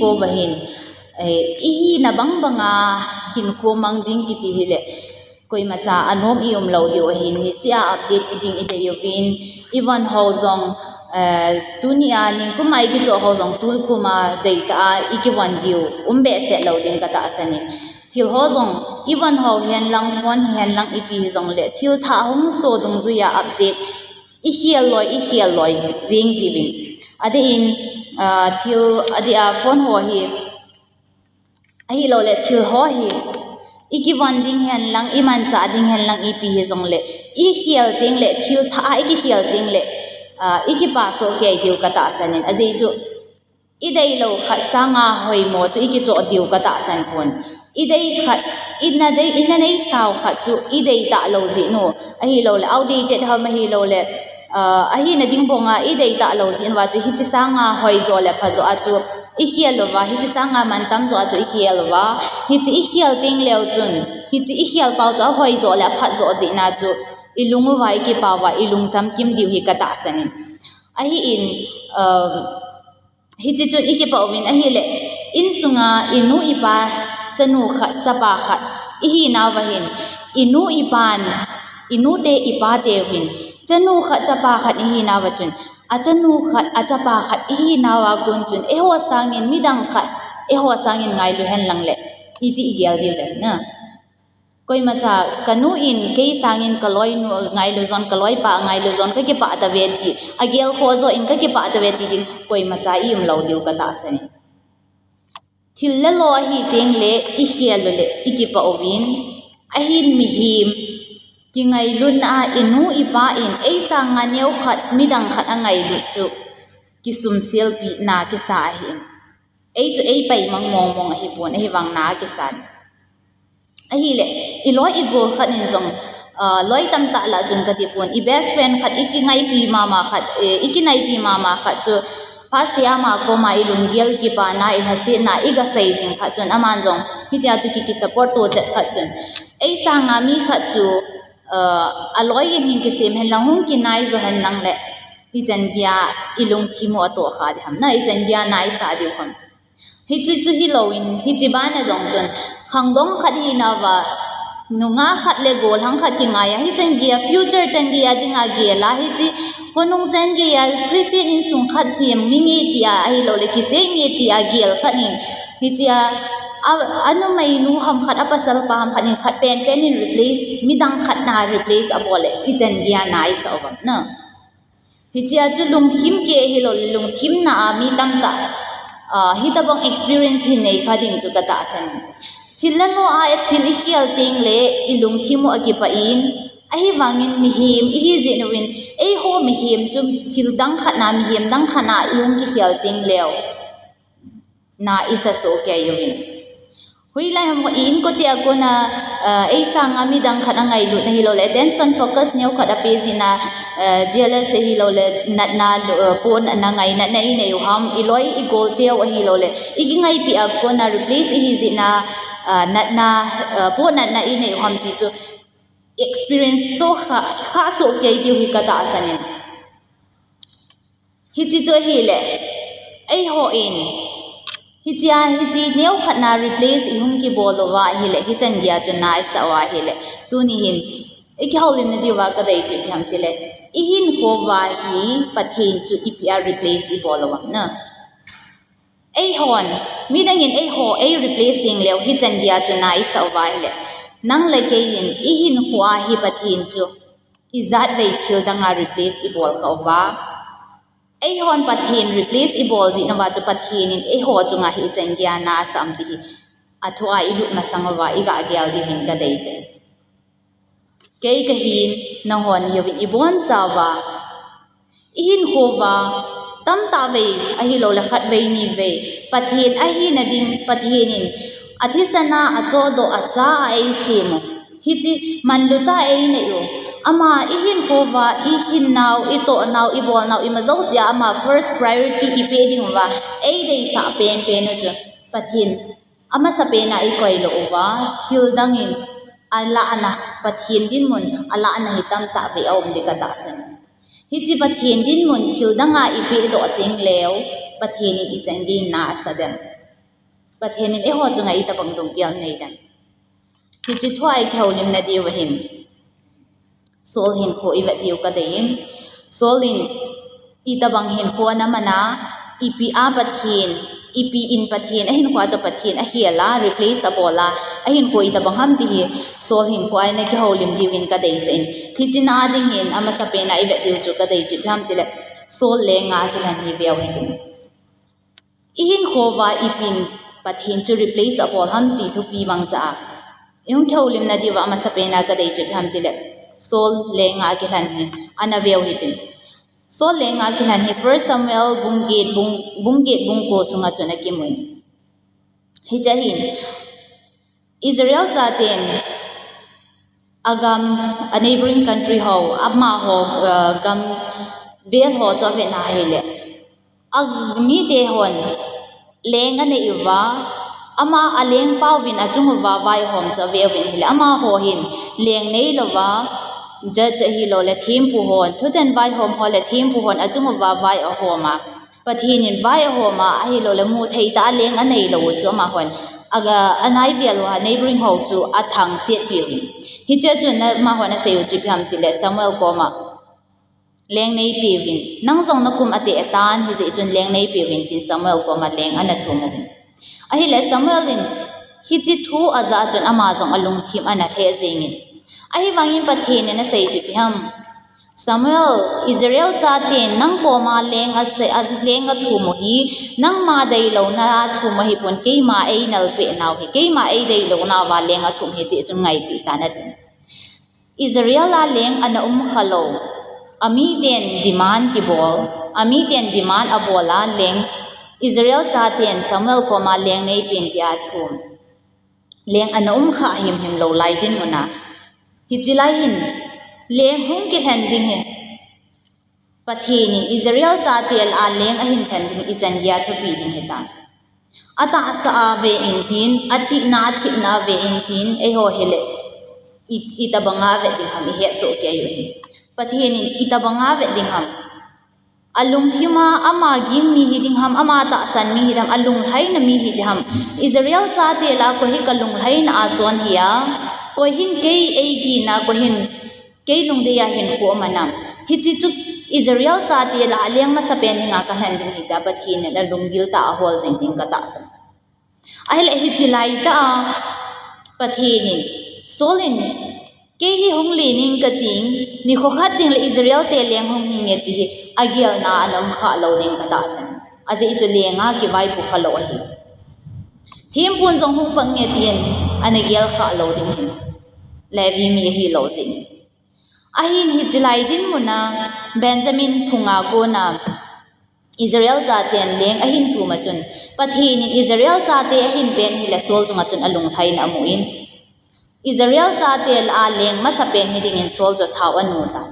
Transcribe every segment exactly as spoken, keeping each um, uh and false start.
Ko vahin, eh, ihina bang banga hinkho mang ding kiti hile, koimacha anom i um lou diu ahin, nisea update i ding i dei uvin, i von ho jong, eh, tunia nikum a i kichoh ho jong tukuma deitah a i kivon diu um behseh lou ding ka tahsan in. Thil ho jong i von ho hen lang, phone hen lang, ipi hi jongle, thil thah hung so dungjuia update i khel loi, i khel loi jing jiuvin. Adeh in, ah, thil adeh a phone ho hi, ahilouleh thil ho hi, i kivon ding hen lang, i manchah ding hen lang, ipi hi jongle, i khel tengle, thil thah a i kikhel tengle, ah, i kipa soh kei diu ka tahsan in. Ajeh chu, i deilou khat sanga hoimo chu i kichoh diu ka tahsan pon. I dei khat, i na dei, i na neisau khat chu i deitah lou jeh u, ahilouleh outdated ham, ahilouleh, ah, ahina ding banga i deitah lou jeh uva chu hiche sanga hoijo le phajo a chu i khel louva, hiche sanga mantam jo a chu i khel louva, hiche i khel tengleu chun, hiche i khel pau chu ahoijo le aphatjo jeh a chu i lung uva, i kipa uva, i lungcham kim diu hi ka tahsan in. Ahin, um, hiche chun i kipa uvin ahile, insunga i nu i pa, chanu khat, chapa khat, i hinau vahin, i nu i pan, i nu te i pa teu hin, chanu khat, chapa khat i hinau va chun, achanu khat, achapa khat i hinau a kon chun, eiho sangin midang khat, eiho sangin ngailu hen lang le, iti i gel diu le na. Koimacha ka nu in kei sangin ka loinu angailu jon, ka loipa angailu jon, ka kipah tave ti, agel kho jo in ka kipah tave ti ding, koimacha i um lou diu ka tahsan in. Thil le lo ahi tengle i khel u le i kipa uvin, ahin mihem kingailutna a i nu i pa in ei sanga neo khat midang khat angailut chu kisumselpi na kisa ahin. Ei chu ei paimang mong mong ahi pon, ahivang na kisan. Ahile, i loi i gol khat in jong, ah, loi tamtah lah chun kati pon, i best friend khat i kingaipi mama khat, eh, i kinaipi mama khat chu, phasia ama koma i lunggel kipana, i lhasetna, i gasei jing khat chun, aman jong, hitia chu ki, ki support to chet khat chun. Ei sanga mi khat chu, ah, aloi in hin kisem hen lang, hung kinai jo hen lang le, i chan geiya i lungthim u atoh kha di ham na, i chan geiya naisa diu ham. Hiche chu hilouvin, hiche bana jong chun, khangdong khat hinauva, nungah khat le gollhang khat kingaiya, hichan geiya, future chan geiya dinga gel a, hiche khonung chan geiya, Christian insung khat sem mi nge tia, ahilouleh kicheng nge tia gel khat in, hichea, a, anumeinu ham khat, apasal pa ham khat in, khat penpen in replace, midang khat na replace abol le, hichan geiya naisa uvam na. Hichea chu lungthim keh hilou, lungthimna a mi tamtah, ah, hitobang experience hin nei kha ding chu ka tahsan. Thil le lo a thil i khel tengle i lungthim u akipah in, ahivangin mihem i hi jeh uvin, eiho mihem chu thil dang khat na, mihem dang khat na i hung kikhel tengleu na i sa soh kei uvin. Hoilai ham i inkote a kona, ah, ei sanga midang khat angailutna hilouleh, attention focus neo khat ape jeh a, ah, jealous hilouleh, natna, ah, pohnatna ngainatna i nei u ham, i loi i gol teu ahilouleh, i kingaipi a kona replace i hi jeh a, ah, natna, ah, pohnatna i nei u ham ti chu experience soh kha, kha soh kei diu hi ka tahsan in. Hiche chu ahile, eihon, hichea, hiche neo khat na replace i hung kibol uva ahile, hichan geiya chu naisa uva ahile, tuni hin, i kihoulimna diuva ka dei chu ipi ham tile, i hinkho uva hi Pathen chu ipi a replace i bol uvam na. Eihon, midang in eiho, ei replace tengleu, hichan geiya chu naisa uva ahile, nang le kei in, i hinkho a hi Pathen chu, ijat vei thil danga replace i bol kha uva. Eihon Pathen replace i bol jeh uva chu Pathen in eiho chunga hi ichan geiya na asah am ti hi. Athua i lut masang uva i ga gel diuvin ka dei jeh. Kei kahin, nahon hiuvin i bonchauva. I hinkho uva, tamtah vei, ahilouleh khat vei ni vei. Pathen ahina ding, Pathen in, athisan a, achohdoh a, acha a eisem u. Hiche manlutah a einei u. Ama i hinkho uva, i hinnau, i tohnau, i bolnau, ima jousea ama first priority i pe ding uva, ei deisah penpen u chu. Pathen, amasapen a i koilou uva, thil dang in, alahna, Pathen dinmun, alahna hi tamtah vei aum ding ka tahsan. Hiche Pathen dinmun thil danga i pehdoh tengleu, Pathen in ichan geiya na asa dem. Pathen in eiho chunga itobang lunggel nei dem. Hiche thua i kihoulimna diu ahin, Saul hinkho i vet diu ka dei in, Saul in itobang hinkho ana man a, ipi a Pathen, ipi in Pathen, a hinkho a chu Pathen a hel a, replace a bol a, a hinkho itobang ham ti hi, Saul hinkho a i na kihoulim diu in ka deisah in. Hiche na a ding hin, amasapen a i vet diu chu ka dei chu ipi ham tile, Saul lenga a kilhen hi veu hitin. I hinkho uva ipi in Pathen chu replace a bol ham ti thupi mangcha a i hung kihoulimna diuva amasapen a ka dei chu ipi ham tile, Saul lenga a kilhen hi ana veu hitin. Saul lenga a kilhen hi First Samuel bung get, bung, bung get bung ko sunga chun akimun. Hiche hin Israel chaten agam, a neighboring country ho, amaho, uh, gam vel ho chu avet na ahile, amite hon leng anei uva, ama a lengpa uvin achung uva vaihom chu ave uvin ahile, amaho hin leng neilouva, judge ahilouleh thempu hon, thutan vaihom ho le thempu hon achung uva vai ahom a, Pathen in vai ahom a, ahilouleh muthei tah a leng aneilou u chu amahon, aga, anai vel uva neighboring ho chu athangset piuvin. Hiche chun amahon asei u chu ipi ham tile, Samuel koma leng neipeuvin, nang jong na kum ateh tan, hijeh chun leng neipeuvin tin Samuel koma leng ana thum uvin. Ahile Samuel in hiche thu ajah chun ama jong alungthim ana lheh jengin. Ahivangin Pathen in asei chu ipi ham, Samuel, Israel chaten nang koma leng ase-, a, leng athum u hi, nangma deilouna a thum ahipon, keima einalpeh nau hi, keima eideilounauva leng athum hi, hijeh chun ngaipi tan atin. Israel a leng ana um khalou, amiten demand kibol, amiten demand abol a leng, Israel chaten Samuel koma leng neipen tia athum. Leng ana um kha himhim lou lai dinmun a, hiche lai hin leng hung kilhen ding hi Pathen in Israel chate lah a leng ahin lhen ding ichan geiya thupi ding hitam. Atahsa a ve intin, achihna, athepna a ve intin, eiho hile, i, itobanga vet ding ham, ihet soh kei u hi. Pathen in itobanga vet ding ham. Alungthim a, ama ging mi hiding ham, ama tahsan mi hiding ham, alunglhaina mi hiding ham. Israel chate lah a koi hi kalunglhaina a chon hi a, koi hin kei eigina, koi hin kei lungdei a hinkho aman am. Hiche chu Israel chate lah a leng masapen dinga kalhen ding hitia Pathen in alunggil tah a ahol jing ding katahsan. Ahile hiche laitah a Pathen in, Saul in, kei hi hung len ing kating, nikho khat ding le Israel te leng hung hing e ti hi agelna ana um kha lou ding katahsan. Ajeh chu lenga kivaipo khalou ahi. Thempun jong hung pang e tin ana gel kha lou ding hin. Levi mi ahilou jeh in. Ahin hiche lai dinmun a Benjamin phunga kona Israel chaten leng ahin thum a chun, Pathen in Israel chate ahin ven hile Saul chunga chun alunglhaina amun. Israel chate lah a leng masapen hiding in Saul chu thao anu tan.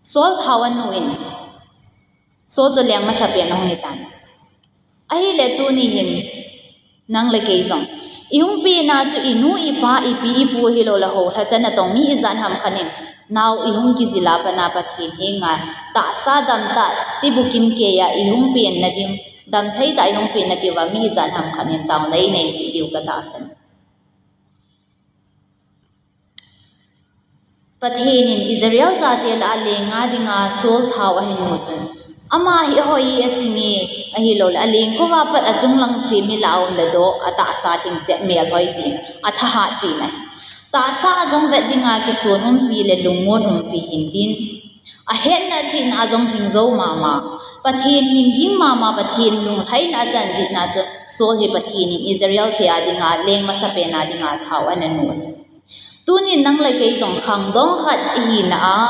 Saul thao anu in, Saul chu leng masapen ahung hitan. Ahile tuni hin, nang le kei jong, ihung penna chu inu, ipa, ipi, ipu ahilouleh houlhachan natong mi ijat ham khat in, nao ihung kijil a pat a Pathen henga, tahsa damtah, tibukim keiya ihung penna ding, damthei tah ihung penna diuva mi ijat ham khat in taona ineipi diu katahsan. Pathen in Israel chate lah a lenga dinga Saul thao ahin mu chun, ama hi ahoi e, aching e, ahilouleh alengkouva pat achunglang semi lah a um le doh, atahsa lhingset melhoi tin, athahat tin ahi. Tahsa a jong vet dinga kisun umpi le lungmon umpi hin tin, ahetna chihna a jong lhingjou mama, Pathen hin ging mama, Pathen lunglhaina achan jeh a chu Saul hi Pathen in Israel te a dinga leng masapen a dinga thao ana nu ahi. Tunin nang le kei jong khangdong khat ihina a,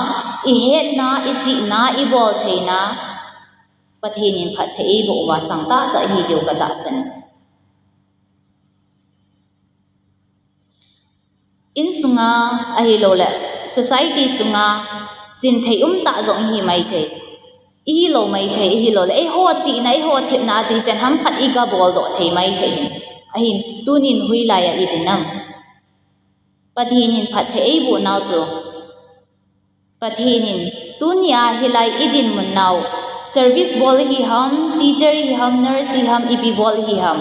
ihetna, ichihna, iboltheina, Pathen in phatthei eiboh uva sangtah tah ihi diu katahsan e. Insunga ahilouleh society sunga chinthei umtah jong ihi maithei. Ihilou maithei, ihilouleh eiho chihna, eiho thepna chu ichan ham khat iga boldoh thei maithei hin. Ahin tunin hoilaiya idin am? Pathen in phatthei eiboh nau chu, Pathen in tunia hilai idinmun nau, service bol ihi ham, teacher ihi ham, nurse ihi ham, ipi bol ihi ham,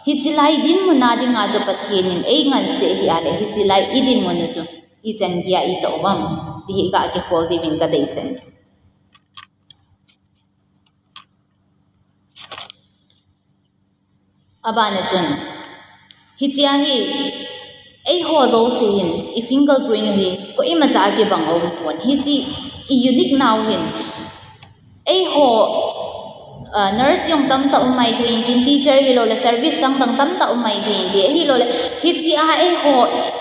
Hiche lai dinmun a dinga chu Pathen in ei ngansea ahile, hiche lai i dinmun u chu ichan dia i toh uvem, ti hi ga kikhol diuvin ka deisah e. Abana chun, hichea hi, eiho jouse hin, i fingerprint u hi, koima cha kibang aum pon. Hiche i unique nau hin, eiho, ah, nurse jong tamtah um maithei intin, teacher hilou le service dang dang tamtah um maithei intin, hilou le, hichea eiho,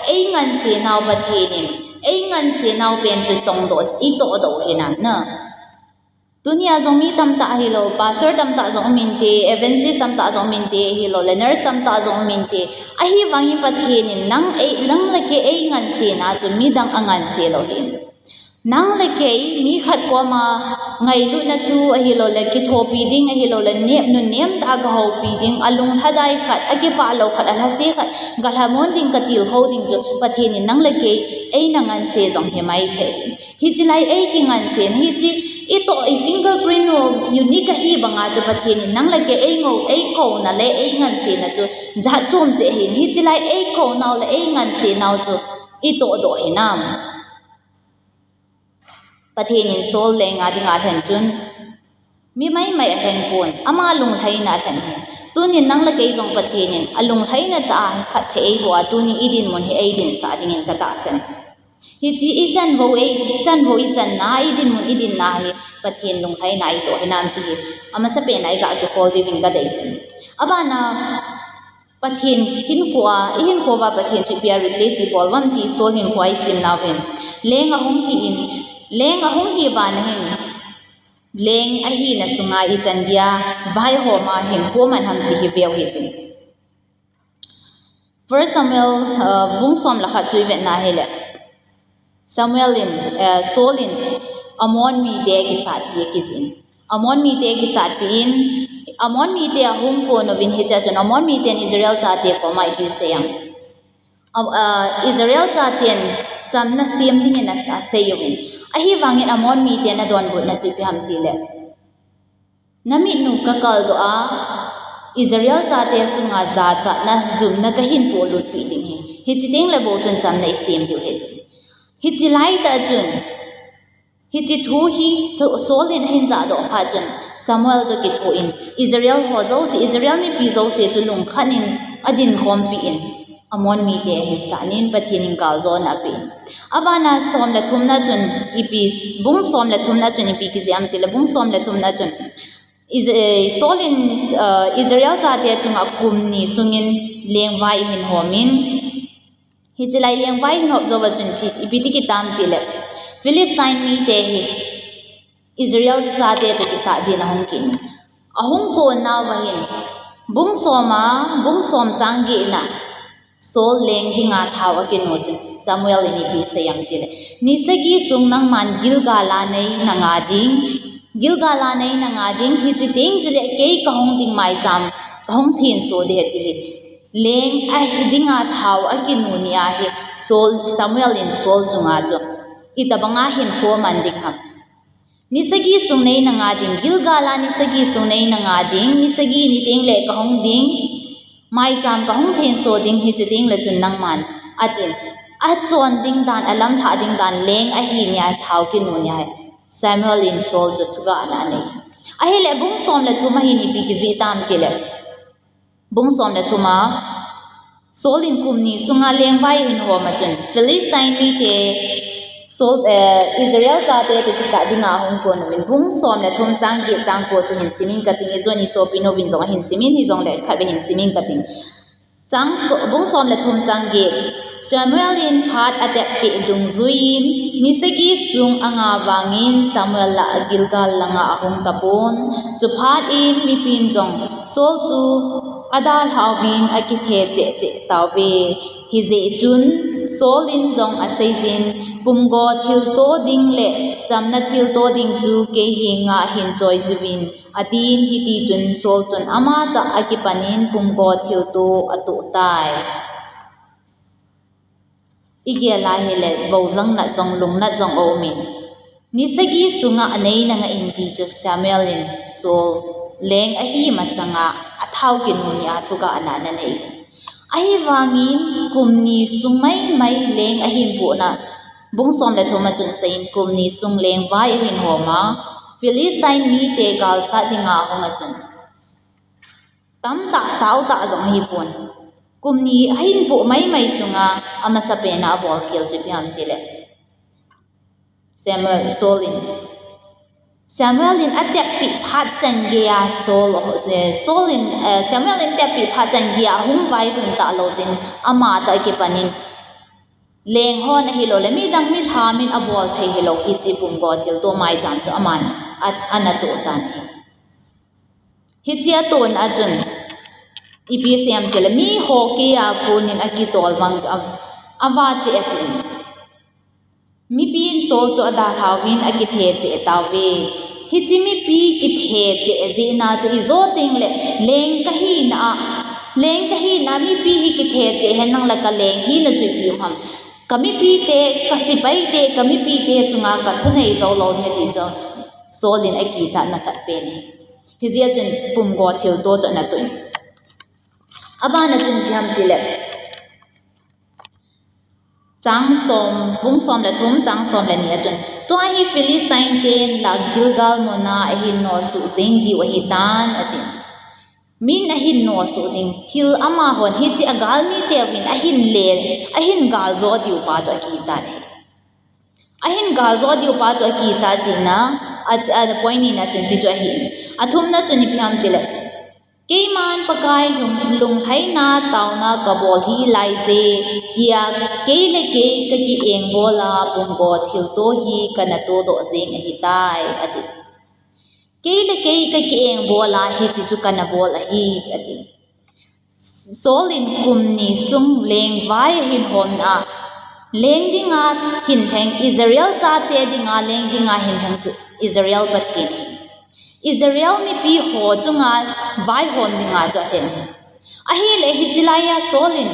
ei ngansea nau Pathen in, ei ngansea nau pen chu tongdoh, i tohdoh hinam na. Tunia jong mi tamtah hilou, pastor tamtah jong um inte, evangelist tamtah jong um inte, hilou le nurse tamtah jong um inte. Ahivangin Pathen in nang ei, nang le kei ei ngansena chu midang anganse lou ahin. Nang le kei mi khat koma ngailutna thu ahilou le kithopi ding ahilou le nep, nunem tah a gahoupi ding, alunglhadai khat, akipah lou khat, alhase khat, galhamon ding, katilkhou ding chu Pathen in nang le kei eina nganse jong hi maithei ahin. Hiche lai ei kingansena, hiche i toh i fingerprint u unique ahi banga chu Pathen in nang le kei ei ngou, ei kouna le ei ngansena chu jat chom cheh ahin. Hiche lai ei kounau le ei ngansenau chu i tohdoh hinam. Pathen in Saul lenga dinga alhen chun, mi maimai alheng pon, ama lunglhaina alhen ahin. Tunin nang le kei jong Pathen in alunglhaina tah a phatthei eiboh a, tuni i dinmun hi ei dinsah dingin ka tahsan e. Hiche i chanvo ei, chanvo i channa, i dinmun i dinna hi Pathen lunglhaina i toh hinam ti hi amasapen a i ga kikhol diuvin ka deisah e. Abana, Pathen hinkhoa, i hinkhoa Pathen chu ipi a replace i bol uvem ti Saul hinkhoa i simnau hin, leng ahung hi in, leng ahung hi bana hin, leng ahina sunga ichan dia vaihoma hinkho man ham ti hi veu hitin. First Samuel, uh, bung som le khat chu i vetna hile, Samuel in, uh, Saul in Ammon mite kisatpi akijih in. Ammon mite kisatpi in, Ammon mite ahung kon uvin hichea chun Ammon miten Israel chate koma ipi asei em. Am-, uh, Israel chaten chamna sem dingin a, asei uvin. Ahivangin Ammon miten adonbutna chu ipi ham tile, namit nu kakaldoh a, Israel chate sunga jachatna, jumna kahin polut peh ding ahi. Hiche teng le bou chun chamna isem diu ahi tin. Hiche laitah chun, hiche thu hi Sa-, Saul in ahin jahdoh phat chun, Samuel toh kithoin, Israel ho jouse, Israel mipi jouse chu lungkhat in adinkhompi in, Ammon mite ahin sat in, Pathen in galjona apen. Abana som le thumna chun ipi, bung som le thumna chun ipi kijih em tile, bung som le thumna chun Is-, eh, Saul in, uh, Israel chate chunga kum ni sungin lengvai ahin hom in. Hiche lai lengvai ahin hop jouva chun ipi, ipi ti kit em tile, Philistine mite hi Israel chate toh kisat din ahung kit in. Ahung kon nauva hin, bung som a, bung som chang getna, Saul leng dinga thao akinu chun Samuel in ipi asei em tile, ni sagi sung nangman Gilgal a neina nga ding, Gilgal a neina nga ding, hiche teng chule kei kahung ding maicham, kahung thenso ding ahi ti hi. Leng ahi dinga thao akinu nia hi Saul, Samuel in Saul chunga chu itobanga hinkho aman ding ham. Ni sagi sung neina nga ding, Gilgal a ni sagi sung neina nga ding, ni sagi ni teng le kahung ding, maicham kahung thenso ding, hiche teng le chun nangman, atin. Achon ding dan, alamlhah ding dan, leng ahi nia thao kinu nia hi Samuel in Saul chu thugahna anei. Ahile bung som le thum a hin ipi kijih tam tile, bung som le thum a, Saul in kum ni sunga lengvai ahin hom a chun, Philistine mite Saul, eh, Israel chate toh kisat dinga ahung kon uvin, bung som le thum chang get chang ko chu hin simin kating, ijou in isopi nouvin jong ahin simin, hijongle khatvei hin simin kating. Chang so-, bung som le thum chang get, Samuel in phat atep peh dungjuiyin, ni sagi sung anga vangin Samuel la Gilgal langa ahung tapon. Chuphat in mipin jong Saul chu adalhauvin akithe cheh cheh tauve. Hijeh chun Saul in jong aseijin, pumgo thilto ding le chamna thilto ding chu kei henga hin choijuvin, atin. Hitichun Saul chun amatah akipanin pumgo thilto atoh tai. Igel a hile, voujang nat jong, lungnat jong aumin. Ni sagi sunga aneina ngah in ti chu Samuel in Saul leng ahi masanga athao kinu nia thugahna ana nei. Ahivangin kum ni sung maimai leng ahin pohna, bung som le thum a chun aseiyin kum ni sung lengvai ahin homa, Philistine mite galsat dinga ahung a chun. Tamtah sautah jong ahipon. Kum ni ahin poh maimai sunga amasapen a abolkhel chu ipi ham tile, Samuel, Saul in. Samuel in ateppi phat chan geiya Saul, eh, Saul in, eh, Samuel in teppi phat chan geiya ahung vailhun talou jeh in ama toh akipanin leng hon ahilou le midang milham in abol thei hilou hiche pumgo thilto maicham chu aman a, ana toh tan ahi. Hiche atohna a chun ipi asei em tile, miho keiya konin akitol vang a, ava cheh atin. Mipin Saul chu adalhauvin akithe cheh tauve. Hiche mipi kithe cheh jeh na chu ijo tengle leng kahina a, leng kahina mipi hi kithe cheh henlang le kaleng hina chu ipi um ham. Kamipite, kasipaite, kamipite chunga kathunei joulou ding ti chu Saul in akichat nasatpen ahi. Hijeh a chun pumgo thilto chu ana toh in. Abana chun ipi ham tile, chang som, bung som le thum, chang som le ni a chun, tua hi Philistine ten la Gilgal muna ahin nosuh jeng diu ahitan, atin. Min ahin nosuh ding, thil amahon hiche agalmiteuvin ahin le, ahin galjo diu pa chu akichat ahi. Ahin galjo diu pa chu akichat jeh na, a, a point nina chun hiche chu ahi. Athumna chun ipi ham tile, keiman Pakai lung, lunglhaina taona kabol hih laiye, tia kei le kei kakieng bol a pumgo thilto hi kana todoh jeng ahitai, ati. Kei le kei kakieng bol a hiche chu kana bol ahi, ati. Saul in kum ni sung lengvai ahin homna, leng dinga hin lheng Israel chate dinga leng dinga hin lheng chu Israel Pathen ahi. Israel mipi ho chunga vaihom dinga chu alhen ahi. Ahile hiche laiya Saul in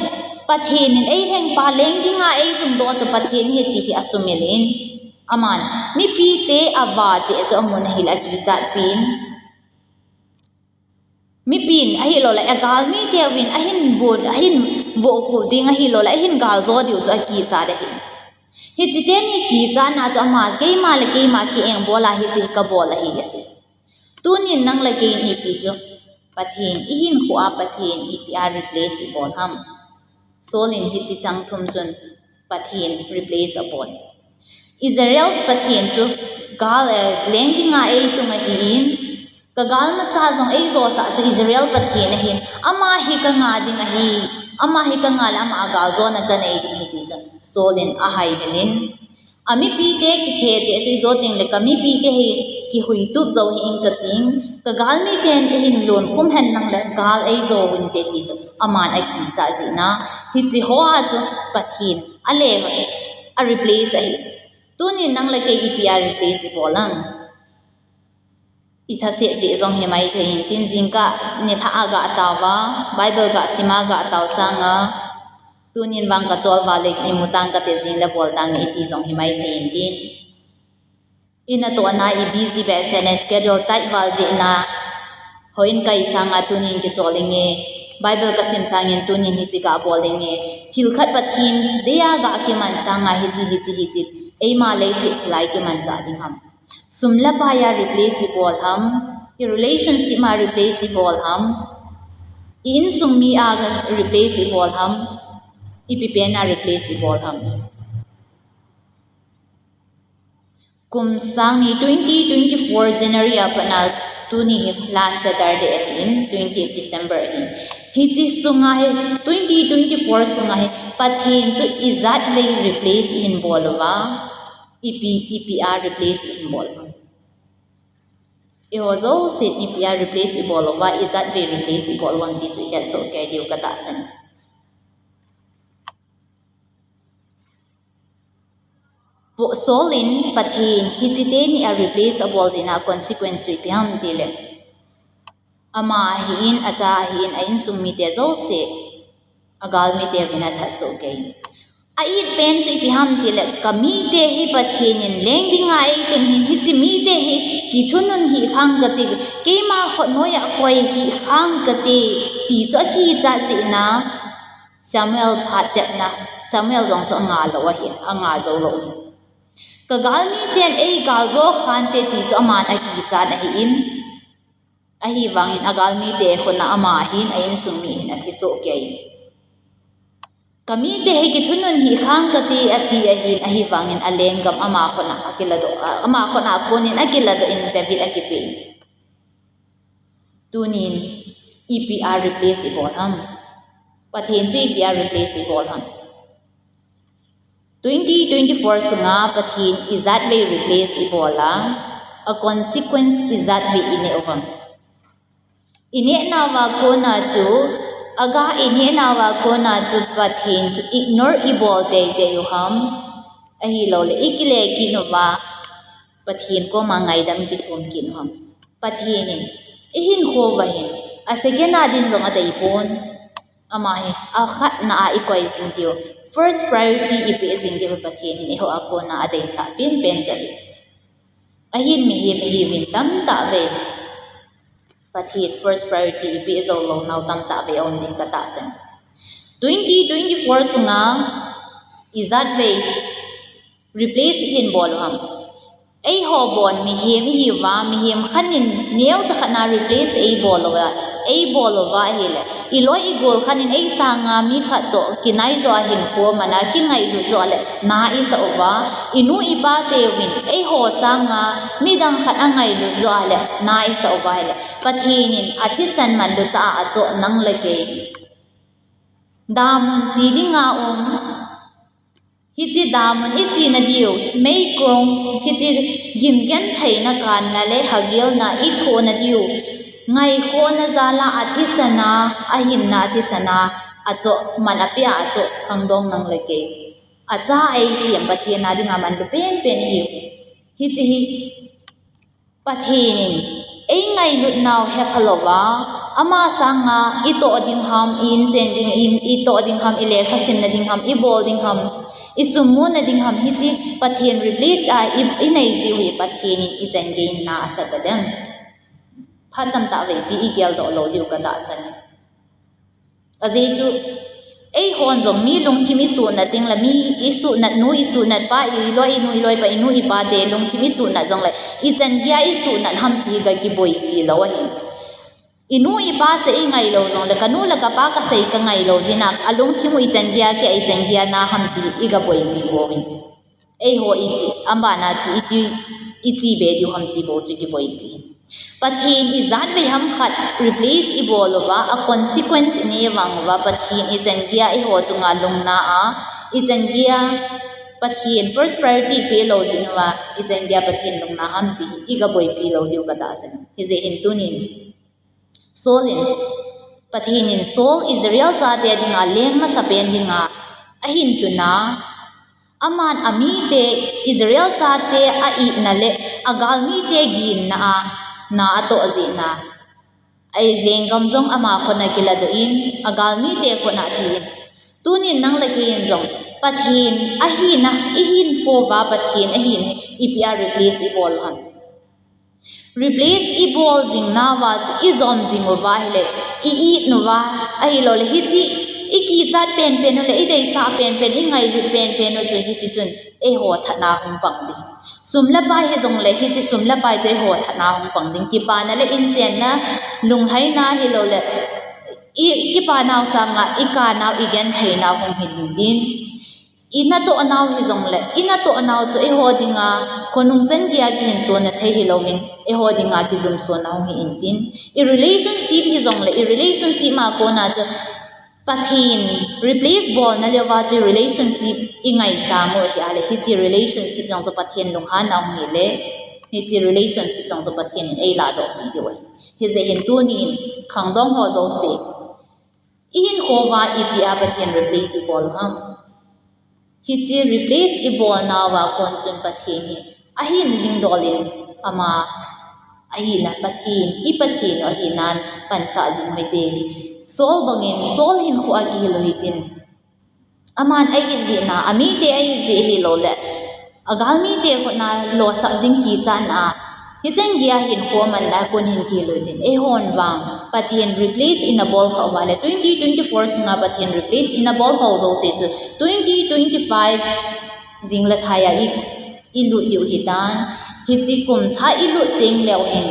Pathen in eilhengpa leng dinga eitungdoh chu Pathen ahi ti hi asumil in, aman mipite ava cheh chu amun ahile akichatpin. Mipin ahilouleh agalmiteuvin ahin bol, ahin vohkhuh ding ahilouleh ahin galjo diu chu akichat ahi. Hiche teni kichatna chu ama keima le keima kieng bol a hiche kabol ahi ati. Tunin nang le kei in ipi chu Pathen ihinkhoa Pathen ipia replace ibol ham? Saul in hiche chang thum chun Pathen replace abol. Israel Pathen chu gal, eh, leng dinga eitung ahin, kagal masa jong eijosah chu Israel Pathen ahin, ama hi kanga ding ahi, ama hi kanga le ama galjona kanei ding ahi ti chu Saul in ahaivelin, amipite kithe cheh chu ijo tengle kamipite hi kihuitup jou hih in kating, kagalmiten eihin lonkhum henlang le gal eijo uvinte ti chu aman akichat jeh na, hiche hoa chu Pathen ale a replace ahi. Tunin nang le kei ipia replace ibol ham? Ithaset jeh jong himaithei intin, jingkah nilhah a gataova, Bible gasima gatao sanga, tunin vang kacholva le imu tang kate, jingle bol tange iti jong himaithei intin. Inatohna i busy behseh na, schedule tight val jeh na, houin kai sanga tunin kichol inge, Bible kasim sangin tunin hiche gabol inge, thil khat Pathen deia gakiman sanga hiche, hiche, hiche, eima leiset thila ikimanchah ding ham? Sum le paia replace ibol ham? I relationship ma replace ibol ham? I insung mia replace ibol ham? Ipi pena replace ibol ham? Kum sang ni twenty twenty-four January a patna tuni hi last Saturday ahin, twentieth December ahin. Hiche sunga hi twenty twenty-four sunga hi Pathen chu ijatvei replace ihin bol uva, ipi, ipia replace ihin bol uva? Eiho jousen ipia replace ibol uva, ijatvei replace ibol uvam ti chu ihet soh kei diu katahsan. Saul in Pathen hiche teni a replace abol jeh na consequence chu ipi ham tile, ama ahin, acha ahin, a insung mite jouse, agalmiteuvin athat soh kei. A-it pen chu ipi ham tile, kamite hi Pathen in leng dinga eitun hin, hiche mite hi kithunun hih khang kati, Keima khut noiya koi hih khang kate, ti chu akichat jeh in a, Samuel phat tepna, Samuel jong chu anga lou ahi, anga jou lou ahi. Ka galmiten eigal jo khante ti chu aman akichat ahin, ahivangin agalmite khut a ama hin a insung mi hin athi soh kei. Ka mite hi kithunun hih khang kate ati ahin, ahivangin alenggam ama khut a akiladoh, ama khut a konin akiladoh in David akipe. Tunin ipi a replace ibol ham? Pathen chu ipi a replace ibol ham? Twenty twenty-four sunga Pathen ijat vei replace ibol a, a consequence ijat vei ineh u ham? Ineh nauva kona chu, aga ineh nauva kona chu Pathen chu ignore ibol teitei u ham? Ahilouleh ikile kit uva Pathen koma ngaidam kithum kit u ham? Pathen in ihinkho uva hin a second a din jong adeipon. Ama hi akhatna a ikoi jing diu, first priority ipeh jing diu hi Pathen in eiho a kona adeisah penpen chu ahi. Ahin mihem ihiuvin tamtah vei Pathen first priority ipeh jou lou nau tamtah vei aum ding katahsan. Twenty twenty-four sunga ijat vei replace ihin bol u ham? Eiho bon mihem ihiuva, mihem khat in neocha khat na replace eibol uva, eibol uva ahile, iloi igol khat in eisanga mi khat toh kinai jo a hinkho mana kingailut jo a le na isah uva, inu ipa teuvin eiho sanga midang khat angailut jo a le na isah uva ahile, Pathen in athisan manlu tah a achoh nang le kei damun che dinga um. Hiche damun ichena diu, meikong, hiche gimgentheina kanna le hagelna ithohna diu, ngaikhohna jal a athisan a, ahinna athisan a, achoh, man apeh a achoh khangdong nang le kei. Acha eisem Pathen a dinga manlu penpen ihiu. Hiche hi Pathen in eingailut nau hepha louva, ama sanga itoh ding ham, i-inchen ding, i-, itoh ding ham, ilekha simna ding ham, ibol ding ham, isum muna ding ham, hiche Pathen replace a i, inei jiu hi Pathen in ichan gei in na asah tadem? Phat tamtah veipi igeldoh lou diu katahsan. Ajeh chu, eihon jong mi lungthim isuhnat ding le mi isuhnat nu, isuhnat pa, iloi inu, iloipa, inu ipa te lungthim isuhnat jongle, ichan geiya isuhnat ham ti hi ga kiboipi lou ahi. Inu ipa sei ingai lou jongle, kanu le kapa kasei kangai lou jeh in a, alungthim u ichan geiya, kei ichan geiya na ham ti hi iga boipi bou ahi. Eiho ipi, abana chu iti, ichi be diu ham ti bou chu kiboipi. Pathen ijat vei ham khat replace ibol uva, a consequence inei vang uva, Pathen ichan geiya eiho chunga lungna a, ichan geiya Pathen first priority pe lou jeh uva, ichan geiya Pathen lungna ham ti hi iga boipi lou diu katahsan. Hijeh hin tunin Saul in, Pathen in Saul Israel chate dinga leng masapen dinga ahin tun a, aman amite Israel chate a-itna le agalmite ginna a na atoh jeh in a, alenggam jong ama khut a kiladoh in, agalmite khut a thi in. Tunin nang le kei in jong Pathen ahina, ihinkho uva Pathen ahina hi ipi a replace ibol u ham? Replace ibol jing nauva chu ijom jing uva ahile, i-it nauva, ahilouleh hiche ikichat penpen u le ideisah penpen, ingailut penpen u chu hiche chun eiho thatna hung pang ding. Sum le pai hijongle hiche sum le pai chu eiho thatna hung pang ding. Kipana le inchenna, lunglhaina ahilouleh i, ikipa nau sanga ikah nau, igenthei nau hung hi ding din. Inatoh nau hijongle, inatoh nau chu eiho dinga khonung chan geiya kihinsona thei hilouvin, eiho dinga kijumsona hung hi intin. I relationship hijongle, i relationship ma kona chu Pathen replace bolna leuva chu relationship ingaisang u ahi a le, hiche relationship jong chu Pathen lunghanna hung hi le, hiche relationship jong chu Pathen in eiladohpi diu ahi. Hijeh hin tunin khangdong ho jouse, ihinkho uva ipi a Pathen replace ibol u ham? Hiche replace ibol nauva kon chun Pathen hi ahina ding dol in ama ahina Pathen, i Pathen u ahinan pansah jing u hite. Saul bangin Saul hinkho a kihil u hitin. Aman a-it jeh in a, amite a-it jeh hilouleh, agalmite khut a losap ding kichatna a, Hicheng geiya hinkho amanna kon hin kilut in, eihon vang Pathen replace ina bol khah uva le twenty twenty-four sunga Pathen replace ina bol ho jouse chu twenty twenty-five jing le thaiya i, ilut diu hitan. Hiche kum thah ilut teng leu hin,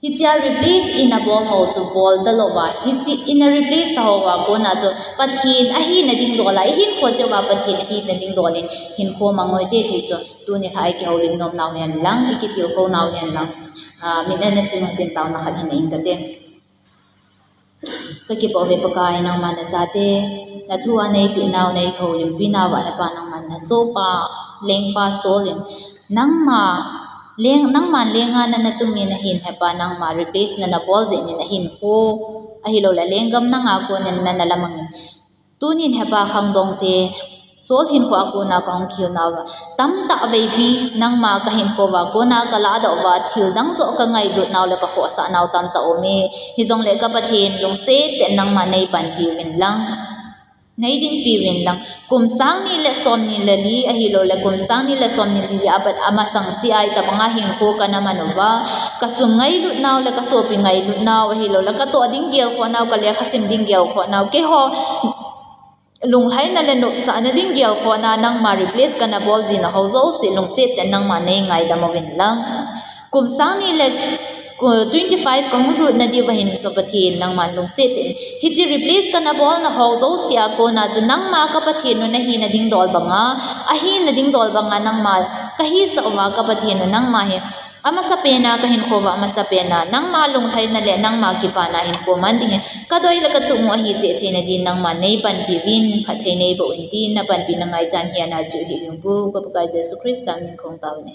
hichea replace ina bol ho chu bol talouva, hiche ina replace ho uva kona chu Pathen ahina ding dol a, ihinkho cheh uva Pathen ahina ding dol in hinkho mang u hite ti chu tuni lha ikihoulim nom nau hen lang, ikitilkhou nau hen lang. Ah, min ana sim u hitin taona khat hin nei inge tate. Kakipah uve Pakai, nangma nachate, nathu a neipeh nau, neihoulimpi nauva hepa nangman nasohpa, lengpa Saul in, nangma, leng, nangman lenga nana tung in ahin hepa nangma replace nana bol jeh in ahinkho, ahilouleh lenggam nanga konin nana lamang in. Tunin hepa khangdongte, Saul hinkho a kona kahung khel nauva, tamtah veipi nangma kahinkho uva kona kaladoh uva, thil dang joh kangailut nau le kakhohsah nau tamtah aume. Hijongle ka Pathen lungset tah in nangma neipanpi uvin lang, neidinpi uvin lang. Kum sang ni le som ni le li ahilouleh kum sang ni le som ni le li apat amasang sea itobanga hinkho kana man uva, kasum ngailut nau le kasopi ngailut nau ahilouleh katoh ding gelkhoh nau, kalekha sim ding gelkhoh nau, keiho lunglhaina le nopsahna ding gelkhohna nangma replace kana bol jina ho jouse lungset tah in nangma neingaidam uvin lang. Kum sang ni le, ku-, twenty-five kahung lutna diuva hin ka Pathen nangman lungset tah in, hiche replace kana bolna ho jouse a kona chu nangma ka Pathen u nahina ding dol banga, ahina ding dol banga nangma kahisah uva ka Pathen u nangma hi amasapen a kahinkho uva amasapen a nangma lunglhaina le nangma kipana hinkho man ding hi kadei le katup u ahi cheh theina din nangman neipanpi uvin, phatthei neiboh uvin tin napanpina ngaichan hi ana chu hi uvin pu ka Pakai Jesu Christa min kahung taovin ahi.